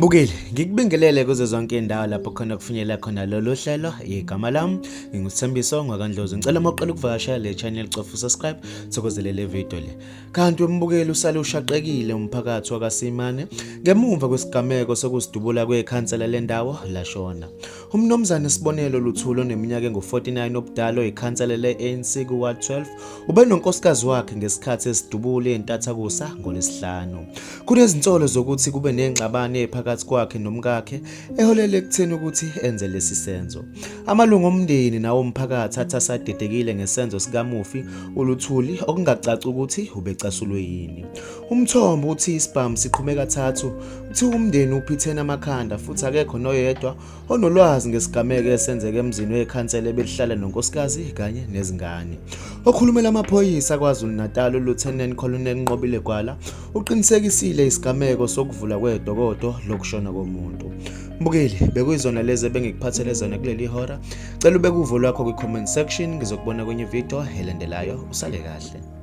Mbukeli, ngikubingelele kuzo zonke indawo lapho khona kufinyelela khona lolu hlelo. Igama lami nginguSithembiso ngwakaNdlozi. Ngicela uma uqala ukuvakashela le channel cofa usubscribe, thokozele le video le. Kanti wembukeli usale ushaqekile umphakathi wakaSimane ngemumva kwesigameko sokuzidubula kwekhansela lendawo lashona. UMnumzane Sibonelo Luthuli oneminyaka engu-49 obudala oyikhansela le-ANC ku-Ward 12 ubenonkosikazi wakhe ngesikhathi esidubule entathakusa ngoLwesihlanu. Kunezinsolo zokuthi kube nengxabano ephakathi kwakhe nomkakhe eholele ekutheni ukuthi enze lesi senzo. Amalungu omndeni nawomphakathi athi asadedekile ngesenzo sikamufi uLuthuli okungacaci ukuthi ubecasulwe yini. Umthombo uthi isibhamu siqhume kathathu, kuthiwa umndeni uphithene amakhanda futhi akekho noyedwa onolwazi ngesigameko esenzeke emzini wekhansela ebelihlala nonkosikazi kanye nezingane. Okhulumela amaphoyisa KwaZulu-Natal uLieutenant Colonel Nqobile Gwala uqinisekisile isigameko sokuvula kwedokodo lokushona komuntu. Mbukeli, bekuyizona lezi ebengikuphathele zona kuleli hora. Cela ubeke uvo lwakho kwi-comment section, ngizokubona kwenye video elandelayo. Usale kahle.